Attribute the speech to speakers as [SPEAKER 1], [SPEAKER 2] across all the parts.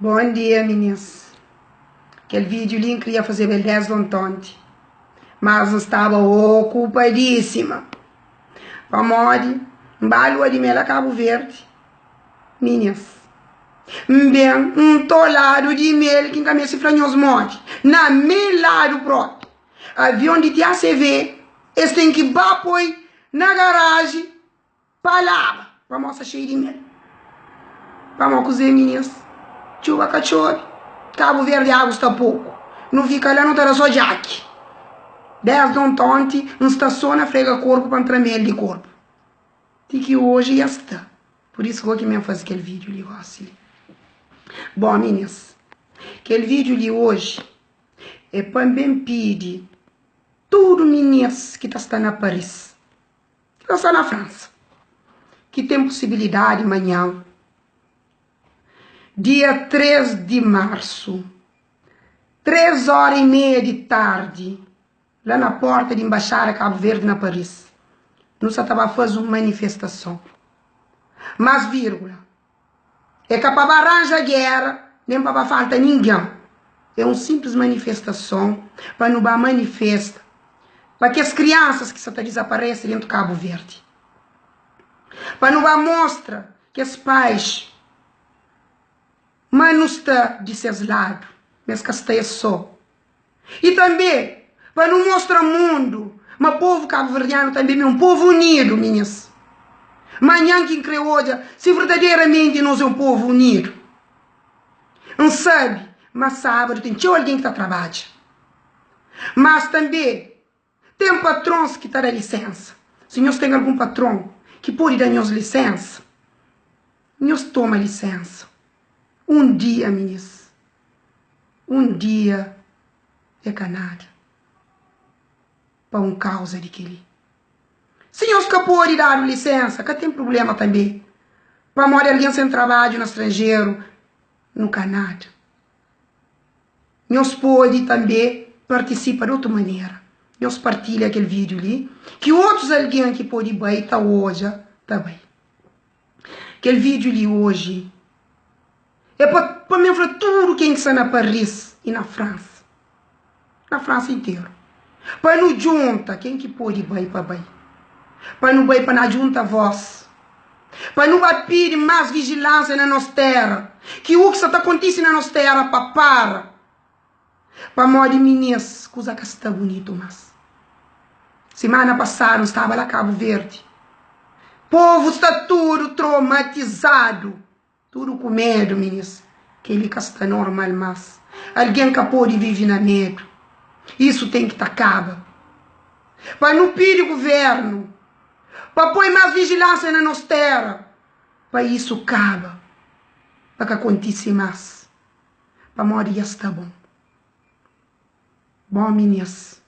[SPEAKER 1] Bom dia minis. Kel vídeo li N kria fazeba el desdi ontonti, mas N staba okupadísima. Pamodi N ba lua di mel a Kabu Verdi, minis. N ben ntoladu di mel ki N ka meste fla nhos modi. Na me ladu propi, avion di TACV es ten ki ba poi na garaji Pa laba, pamó sta xeiu di mel. Pamó kuzê minis? Txuba ka txobe, Kabu Verdi agu sta poku. Nu fika la nu ta da só djaki. Desdi ontonti N sta só na frega korpu pa N tra mel di korpu. Ti ki oji dja sta. Pur isu go ki mi N faze kel vídiu li gosi li. Bon minis, kel vídiu li oji é pa N ben pidi tudu minis ki ta sta na Paris. Ki sta na Fransa, ki ten pusibilidadi manhan, dia 3 di marsu, 3 óra y meia di tardi, la na porta di Embaxada Kabu Verdi na Paris, nu sa ta ba faze un manifestason. Mas vírgula, É ka pa ba ranja géra, nen pa ba falta ningen. É un sinplis manifestason pa nu ba manifesta pa kes kriansas ki sa ta dizaparese dentu Kabu Verdi. Pa nu ba mostra kes pais ma nu sta di ses ladu, ma es ka sta es so. I tanbe pa nu mostra mundu ma povu kabuverdianu tanbe ma é un povu unidu, minhas. Manhan ki N kre odja si verdaderamenti nos é un povu unidu. N sabe ma sábadu ten txeu algen ki ta trabadja, mas tanbe ten patrons ki ta da lisensa. Si nhos ten algun patron ki pode da nhos lisensa, nhos toma lisensa un dia, minhas. Un dia é ka nada pa un kauza di kel-li. Si nhos ka pode dadu lisensa, ka ten prubléma tanbê, pamodi algen sen trabadju na stranjeru nu ka nada. Nhos pode tanbê partisipa di otu manera. Nhos partilha kel vídiu li ki otus algen ki pode bai ta odja ta bai. Kel vídiu li oji é pa pa mi fla tudu ken ki sta na Paris i na Fransa, na Fransa interu, pa nu djunta ken ki pode bai pa bai, pa nu bai pa na djunta vós, pa nu ba pidi más vigilánsia na nos téra, ki u ki sta ta kontise na nos téra pa para. Pamodi minis kuza ka sta bunitu mas. Simana pasadu n'staba la Kabu Verdi. Povu sta tudu tromatizadu, tudu ku medu minis. Keli ka sta normal mas. Algen ka podi vivi na medu. Isu ten ki ta kaba. Pa nu pidi guvernu pa poi mas vijilansia na nos tera pa isu kaba, pa ka kontisi mas. Pamodi dja sta bon. Bon minis,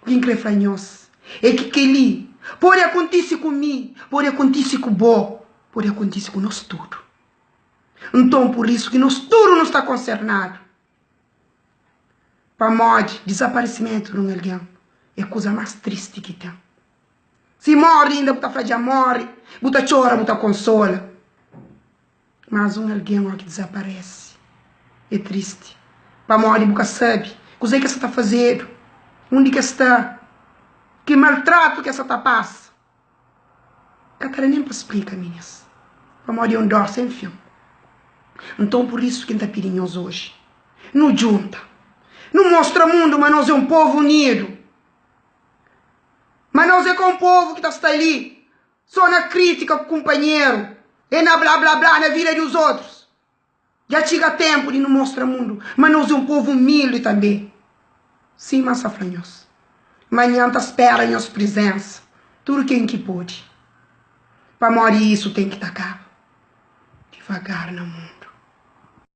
[SPEAKER 1] u ki N kre fla nhos é ki kel-li pode akontise ku mi, pode akontise ku bo, pode akontise ku nos tudu. Nton, pur isu ki nos tudu nu sta konsernadu. Pamodi dizaparisimentu di un algen é kuza más tristi ki ten. Si móre inda bu ta fla dja móre, bu ta txora, bu ta konsola. Mas un algen ó ki dizaparese é tristi pamodi bu ka sabe kuzê ki es sa ta fazedu, undi ki es sta, ki maltratu ki es sa ta pasa. Ka ta da nen pa splika minis, pamodi é un dór sen fin. Nton pur isu ki N ta pidi nhos oji, nu djunta, nu mostra mundu ma nos é un povu unidu, ma nos é ka un povu ki ta sta li So na kritika ku kunpanheru e na bla bla bla na vida di us otrus. Dja txiga tenpu di nu mostra mundu ma nos e un povu umildi tanbe. Sima N sa fla nhos, manhan N ta spera nhos prizensa, tudu ken ki pode. Pamodi isu ten ki ta kaba divagar na mundu.